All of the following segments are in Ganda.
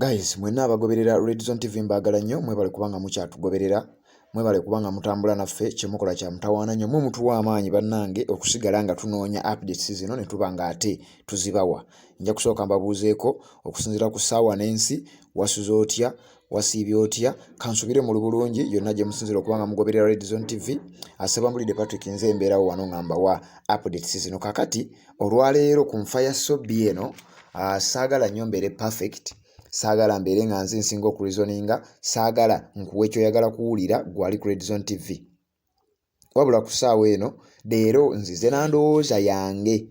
Guys, mwenna abagoberera Red Zone TV mbaagala nnyo, mwebale kubanga mukyatugoberera, mwebale kubanga mutambula naffe, kyemukola kya mutawaana nnyo, mwe mutuwa amaanyi bannange okusigala nga tunoonya updates zino ne tuba nga ate tuzibawa. Nja kusooka mbabuuzeeko okusinziira ku ssaawa n'ensi, wasuze otya, wasiibye otya, kansubire muli bulungi yonna gye musinziira okuba nga mugoberera Red Zone TV. Asebambulidde Patrick, nze embeerawo wano nga mbawa updates zino. Kakati olwaleero ku nfa ya Sobbi eno, saagala nnyo mbeere perfect, saagala mbeere nga nze nsinga okureasoninga, saagala nkuwe kyoyagala kuwulira gwali ku Red Zone TV. Wabula ku ssaawa eno leero nzize na ndowooza yange,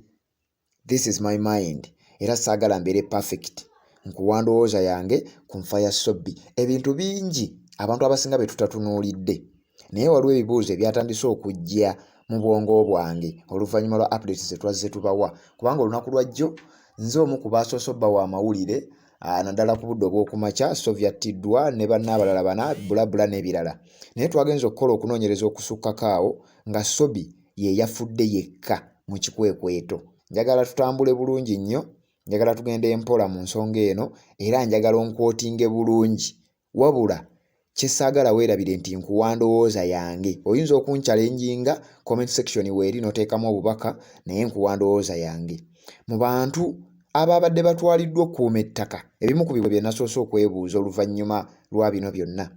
this is my mind, era saagala mbeere perfect, nkuwa ndowooza yange ku nfa ya Sobbi. Ebintu bingi abantu abasinga be tutatunuulidde, naye waliwo ebibuuzo ebyatandise okujja mu bwongo bwange oluvannyuma lwa updates ze twazze tubawa, kubanga olunaku lwajjo nze omu ku baasoose obbawa amawulire, naddala ku budde obw'okumakya, Sobi attiddwa ne banne abalala bana bulabula n'ebirala. Naye twagenze okukola okunoonyereza okusukkako awo nga Sobi ye yafudde yekka mu kikwekweto. Njagala tutambule bulungi nnyo, njagala tugende mpola mu nsonga eno, era njagala onkwotinge bulungi. Wabula kye saagala weerabire nti nkuwa ndowooza yange. Oyinza okunchallenginga, comment section weeri n'oteekamu obubaka, naye nkuwa ndowooza yange. Mu bantu abaabadde batwaliddwa okukuuma ettaka, ebimu ku bye nasoose okwebuuza oluvannyuma lwa bino byonna,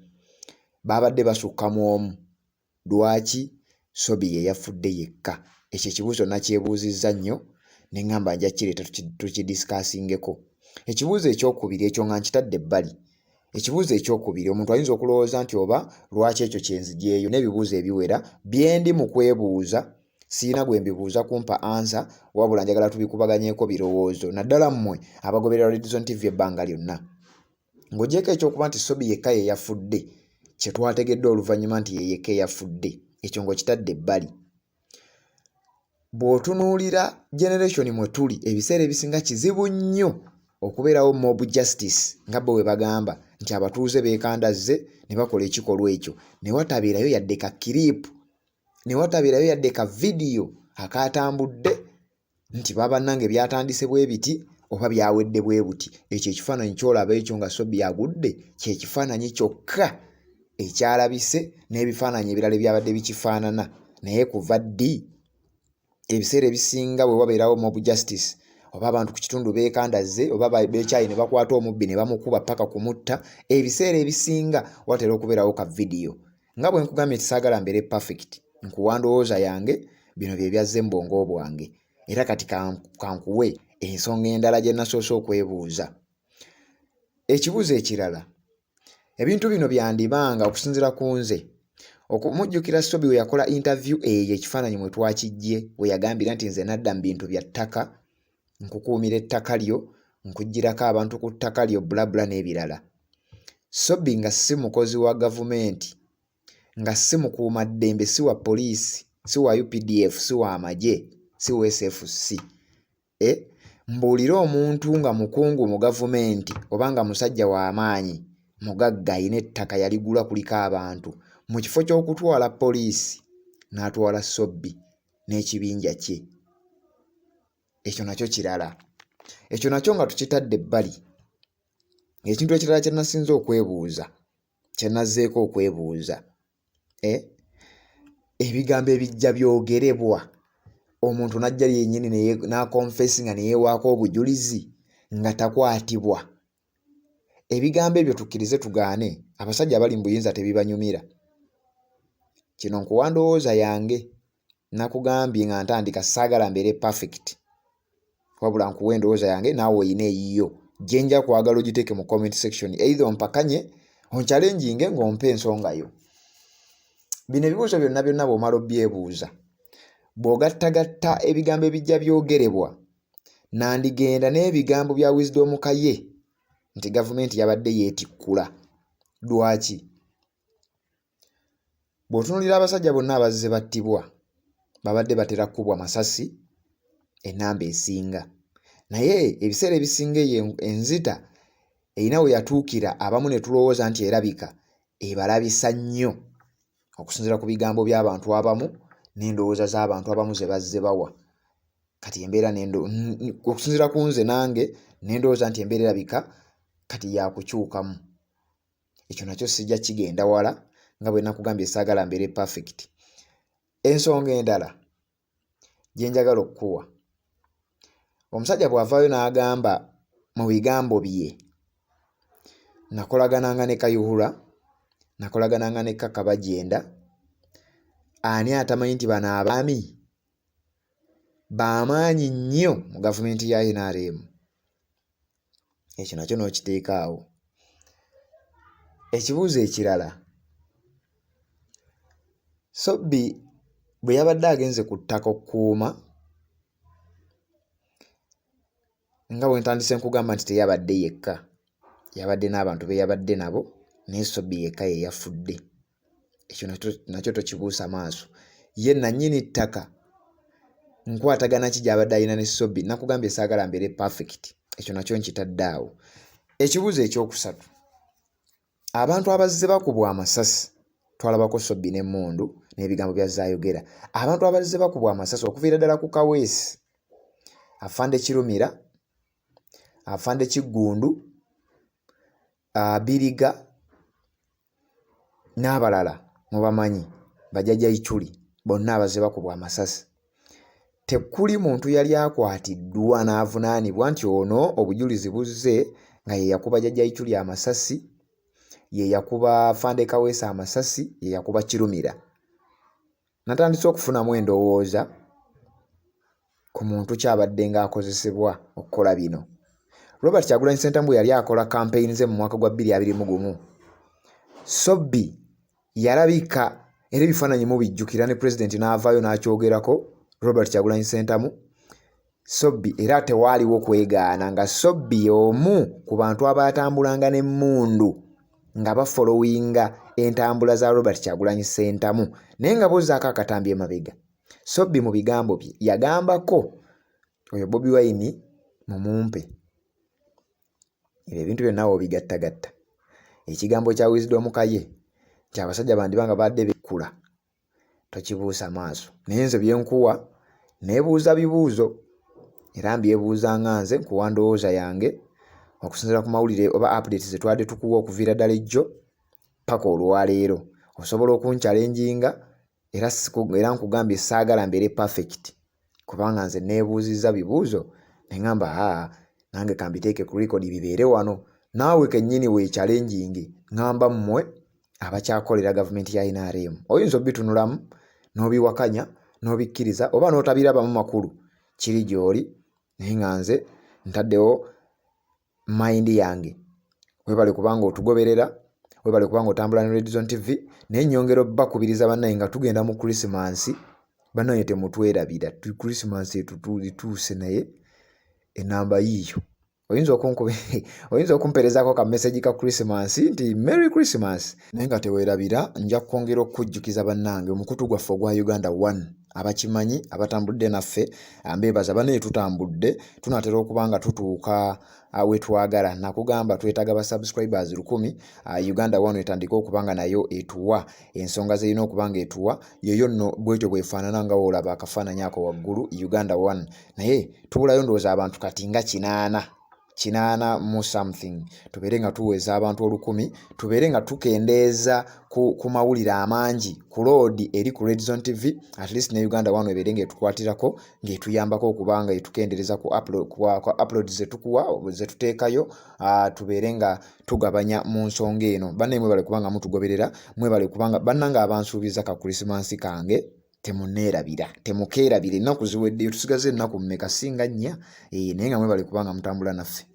baabadde basukka mu omu, lwaki Sobi ye yafudde yekka? Ekyo ekibuuzo nakyebuuzizza nnyo ne ŋŋamba nja kireeta tukidiscussingeko. Ekibuuzo ekyokubiri ekyo nga nkitadde ebbali, ekibuuzo ekyokubiri omuntu ayinza okulowooza nti oba lwaki ekyo kyenzigyeyo, n'ebibuuzo ebiwera bye ndi mu kwebuuza, sirina gwe mbibuuza kumpa answer, wabula njagala tubikubaganyeeko birowoozo, naddala mmwe abagoberera Red Zone TV ebbanga lyonna. Ng'ogyeko ekyokuba nti Sobi yekka ye yafudde, kye twategedde oluvannyuma nti ye yekka eyafudde, ekyo ng'okitadde ebbali, bw'otunuulira generation mwe tuli, ebiseera ebisinga kizibu nnyo okubeerawo mob justice nga bo bwe bagamba nti abatuuze beekandazze ne bakola ekikolwa ekyo ne watabeerayo yadde ka clip, ne watabeerayo yadde ka vidiyo akaatambudde nti babannange byatandise bwe biti oba byawedde bwe buti. Ekyo ekifaananyi ky'olaba ekyo nga Sobi agudde kye kifaananyi kyokka ekyalabise n'ebifaananyi ebirala ebyabadde bikifaanana. Naye kuva ddi ebiseera ebisinga bwe wabeerawo mob justice oba abantu ku kitundu beekandazze oba beekyaye ne bakwata omubbi ne bamukuba paka kumutta, ebiseera ebisinga watera okubeerawo ka vidiyo. Nga bwe nkugambye nti saagala mbeere perfect, nkuwa ndowooza yange, bino bye byazze mu bwongo bwange, era kati kankuwe ensonga endala gye nasoose okwebuuza. Ekibuuzo ekirala, ebintu bino byandibanga okusinziira ku nze, okumujjukira Sobi we yakola interview eyo ekifaananyi mwe twakiggye, we yagambira nti nze nadda mu bintu bya ttaka, nkukuumira ettaka lyo, nkuggyirako abantu ku ttaka lyo, bulabula n'ebirala. Sobi nga si mukozi wa gavumenti, nga si mukuumaddembe, si wa poliisi, si wa UPDF, si wa magye, si wa SFC. Mbuulire omuntu nga mukungu mu gavumenti oba nga musajja wa maanyi, mugagga, alina ettaka yaligula kuliko abantu, mu kifo ky'okutwala poliisi n'atwala Sobi n'ekibinja kye. Ekyo nakyo kirala. Ekyo nakyo nga tukitadde ebbali, ekintu ekirala kye nasinze okwebuuza, kye nazzeeko okwebuuza, ebigambo ebijja byogerebwa omuntu n'ajja yennyini n'akonfesinga ne yeewaako obujulizi nga takwatibwa. Ebigambo ebyo tukkirize tugaane, abasajja abali mu buyinza tebibanyumira. Kino nkuwa ndowooza yange, nakugambye nga ntandika saagala mbeere perfect, wabula nkuwa endowooza yange, naawe oyina eyiyo gye nja kwagala ogiteeke mu comment section, either ompakanye, onchallenginge ng'ompa ensonga yo. Bino ebibuuzo byonna byonna bw'omala obbyebuuza, bw'ogattagatta ebigambo ebijja byogerebwa, nandigenda n'ebigambo bya Wisdom Kaye nti gavumenti yabadde yeetikkula. Lwaki? Bw'otunuulira abasajja bonna abazze battibwa, babadde batera kukubwa masasi ennamba esinga, naye ebiseera ebisinga eyo enzita erina we yatuukira abamu ne tulowooza nti erabika ebalabisa nnyo okusinziira ku bigambo by'abantu abamu n'endowooza z'abantu abamu ze bazze bawa. Kati embeera okusinziira ku nze nange ne ndowooza nti embeera erabika Kati yakukyukamu. Ekyo nakyo sijja kigenda wala nga bwe nakugambye saagala mbeere perfect. Ensonga endala gye njagala okukuwa, omusajja bw'avaayo n'agamba mu bigambo bye, nakolagananga ne Kayihura, nakolagananga ne Kaka Bagyenda, ani atamanyi nti bano abaami baamaanyi nnyo mu gavumenti ya NRM? Ekyo nakyo n'okiteeka awo. Ekibuuzo ekirala, Sobbi bwe yabadde agenze ku ttaka okukuuma nga bwe ntandise nkugamba nti teyabadde yekka, yabadde n'abantu be yabadde nabo naye Sobbi yekka ye yafudde. Ekyo nakyo tokibuusa maaso. Ye nannyini ttaka nkwatagana ki gy'abadde alina ne Sobbi? Nakugambye saagala mbeere perfect, ekyo nakyo nkitadde awo. Ekibuuzo ekyokusatu, abantu abazze bakubwa amasasi, twalabako Sobbi n'emmundu n'ebigambo by'azze ayogera. Abantu abazze bakubwa amasasi okuviira ddala ku Kaweesi, Afande Kirumira, Afande Kiggundu, Abiriga n'abalala mubamanyi, bajjajja Ichuli bonna abazze bakubwa amasasi. Tekuli muntu yali akwatiddwa n'avunaanibwa nti ono obujulizi buzze nga ye yakuba jjajja Ichuli amasasi, ye yakuba Afande Kaweesi amasasi, ye yakuba Kirumira. Natandise okufunamu endowooza ku muntu ki abadde ng'akozesebwa okukola bino. Robert Kyagulanyi Ssentamu bwe yali akola kampeyini ze mu mwaka gwa 2021, Sobbi yalabika era ebifaananyi mubijjukira ne pulezidenti n'avaayo n'akyogerako Robert Kyagulanyi Ssentamu Sobbi era tewaaliwo kwegaana nga Sobbi y'omu ku bantu abaatambulanga n'emmundu nga bafolowinga entambula za Robert Kyagulanyi Ssentamu naye nga bw'ozzaako akatambi emabega Sobbi mu bigambo bye yagambako oyo Bobi Wine mumumpe. Ebyo ebintu byonna w'obigattagatta ekigambo kya Wisdom Kaye nti abasajja bandiba nga baadde bekkula tokibuusa maaso naye nze byenkuwa neebuuza bibuuzo era mbyebuuza nga nze nkuwa ndowooza yange okusinziira ku mawulire oba updates ze twabadde tukuwa okuviira ddala ejjo paka olwaleero osobola okunkyalenjinga era era nkugambye saagala mbeere perfect kubanga nze neebuuzizza bibuuzo ne ŋŋamba aa nange kambiteeke ku record bibeere wano naawe kennyini weekyalenjinge ŋŋamba mmwe abakyakolera gavumenti ya nrm oyinza obitunulamu n'obiwakanya n'obikkiriza oba n'otabirabamu makulu kiri gy'oli naye nga nze ntaddewo mind yange webale kubanga otugoberera webale kubanga otambula ne Red Zone TV naye nyongera obbakubiriza bannaye nga tugenda mu Christmas bannaye temutwerabira Christmas etutuuse naye enamba yiiyo oyinza okunkuba oyinza okumperezaako ka message ka Christmas nti Merry Christmas naye nga teweerabira nja kwongera okukujjukiza bannange omukutu gwaffe ogwa Uganda One abakimanyi abatambudde naffe mbeebaza banaye tutambudde tunatera okuba nga tutuuka wetwagala nakugamba twetaaga ba subscribers 1000 Uganda One etandike okuba nga nayo etuwa ensonga zerina okuba nga etuwa yoyo nno bwetyo bwefaanana nga woolaba akafaananyi ako waggulu Uganda One naye tubulayo ndowooza abantu kati nga kinaana kinaana mu something tubeere nga tuweeza abantu olukumi tubeere nga tukendeeza ku, ku mawulire amangi ku loodi eri ku Red Zone TV at least ne Uganda One ebeere ng'etukwatirako ng'etuyambako okuba nga etukendereza ku upload, ku, ku upload zetukuwa zetuteekayo uh, tubeere nga tugabanya mu nsonga eno bannaye mwebale kubanga mutugoberera mwebale kubanga bannange abansuubiza ka Christmas kange temuneerabira temukeerabira ennaku ziweddeyo tusigaze ennaku mmeka singa nnya eh, naye nga mwebale kubanga mutambula naffe.